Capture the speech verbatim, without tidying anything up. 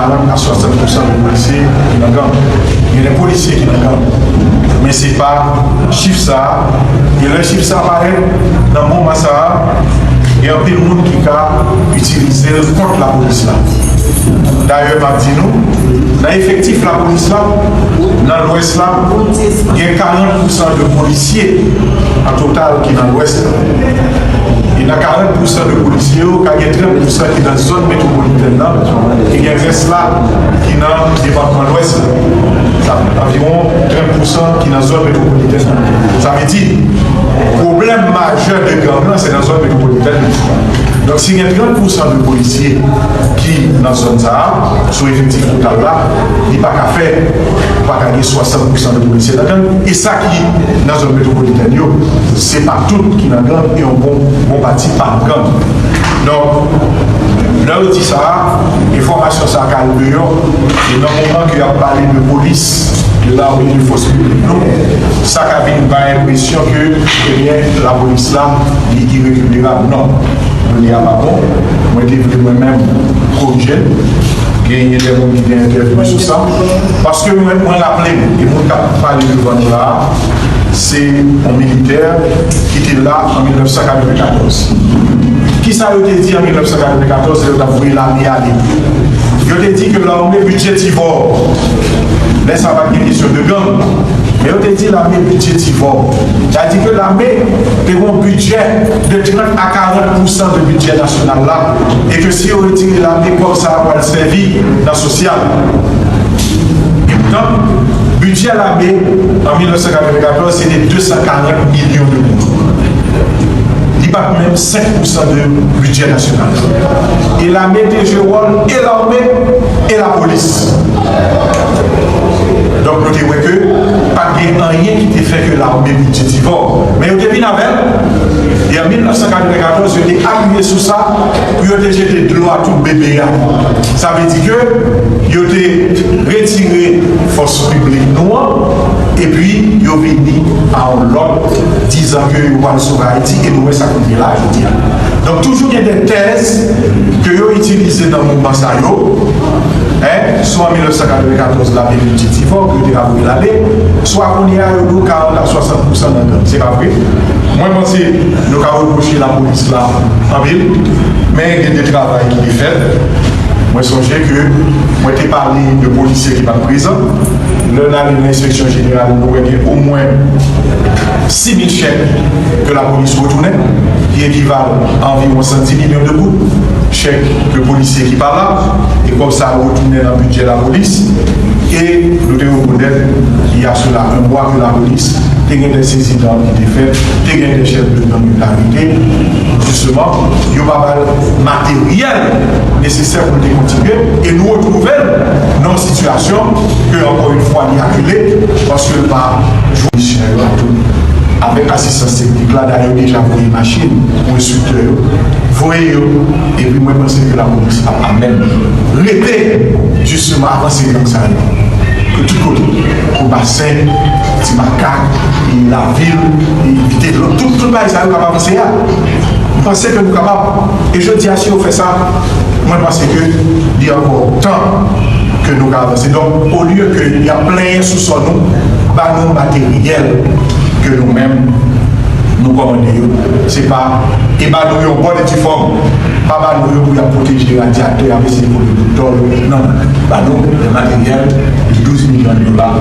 karant a swasant pousan de polisye ki nan gang. Gen de polisye ki nan gang. Men se pa chif sa a. E lè chif sa a parèt, nan moman sa a, gen anpil moun ki ka itilize l kont lapolis la. Dayè, m ap di nou, nan efektif lapolis la, nan Lwès la, gen karant pousan de polisye an total ki nan Lwès la. E nan karant pousan de polisye yo, ka gen trant pousan ki nan zòn metwopolitèn nan, e gen rès la ki nan depatman Lwès la. Sa anviwon trant pousan ki nan zòn metwopolitèn nan. Sa vle di, pwoblèm majè de gang lan, se nan zòn metwopolitèn nan. Donk, si gen trant pousan de polisye ki nan zòn sa a, sou efektif total la, li pa ka fè, ou pa ka gen swasant pousan de polisye nan gang. E sa ki nan zòn metwopolitèn yo, se pa tout ki nan gang, e yon bon, bon pati pa nan gang. Donk, lè yo di sa a, enfòmasyon sa a ka al deyò, e nan moman ke y ap pale de polis, de lame, de fòs piblik nou, sa ka vin bay enpresyon ke, ebyen, lapolis la, li irekipirab. Non, nou li a pa bon. Mwen te vle mwen menm korije l. Genyen de moun ki te entèvni sou sa. Paske mwen, mwen raple m, e moun k ap pale devan nou la a, se yon militè ki te la an mil nèf san katrevenkatòz. Kisa yo te di an mil nèf san katrevenkatòz lè yo t ap voye lame ale? Yo te di ke lame bidjetivò. Lè sa a pa t gen kesyon de gang. Men yo te di lame bidjetivò. Sa di ke lame te gen yon bidjè de trant a karant pousan de bidjè nasyonal la. E ke si yo retire lame, kòb sa a pral sèvi nan sosyal. E poutan, bidjè lame an mil nèf san katrevenkatòz, se te de san karant milyon de goud. Li pa t menm senk pousan de bidjè nasyonal. E lame te jwe wòl e lame e lapolis. Donk, nou te wè ke pa t gen anyen ki te fè ke lame bidjetivò. Men yo te vin avè l. E an mil nèf san katrevenkatòz, yo te apiye sou sa pou yo te jete dlo a tout bebe a. Sa vle di ke yo te retire fòs piblik nou an, epi yo vini a yon lòt, dizan ke yo pral sove Ayiti, e nou wè sa k rive la jodi a. Donk, toujou gen de tèz ke yo itilize nan moman sa yo, en, swa an mil nèf san katrevenkatòz lame bidjetivò, ke yo te ka voye l ale, swa kounye a yo di w karant a swasant pousan nan gang. Se pa vre. Mwen panse nou ka repwoche lapolis la anpil, men gen de travay ki te fèt. Mwen sonje ke mwen te pale de polisye ki pa t prezan. Lè n ale nan enspeksyon jeneral, nou wè gen omwen sis mil chèk ke lapolis retounen, ki ekivale a anviwon san di milyon de goud. Chèk ke polisye ki pa la, e kòb sa a retounen nan bidjè lapolis. E nou te rekonèt, il y a cela un mois, ke lapolis te gen de sezi dam ki te fèt, te gen de chèf de gang yo te arete, jisteman, yo pa ba l materyèl nesesè pou l te kontinye, e nou retwouve l nan yon sitiyasyon ke, ankò yon fwa, li akile, paske l pa jwenn misyon yo a tout. Avèk asistans teknik la, dayè yo deja voye machin pou enstriktè yo, voye yo, epi mwen panse ke lapolis ap ap menm rete, jisteman, avanse gang sa yo. Ke tout kote, Kobasen, Ti Makak, e Lavil, e Vitelòm, tout, tout bagay sa yo k ap avanse a. M panse ke nou kapab. E jodi a, si yo fè sa, mwen panse ke li ankò tan ke nou ka avanse. Donk, olye ke y ap plenyen sou sò nou, ba nou materyèl ke nou menm, nou kòmande yo. Se pa, e ba nou yon bon inifòm. Pa ba nou yo pou y ap pwoteje radyatè, y ap eseye kole boutòl. Non, ba nou de materyèl de douz milyon dola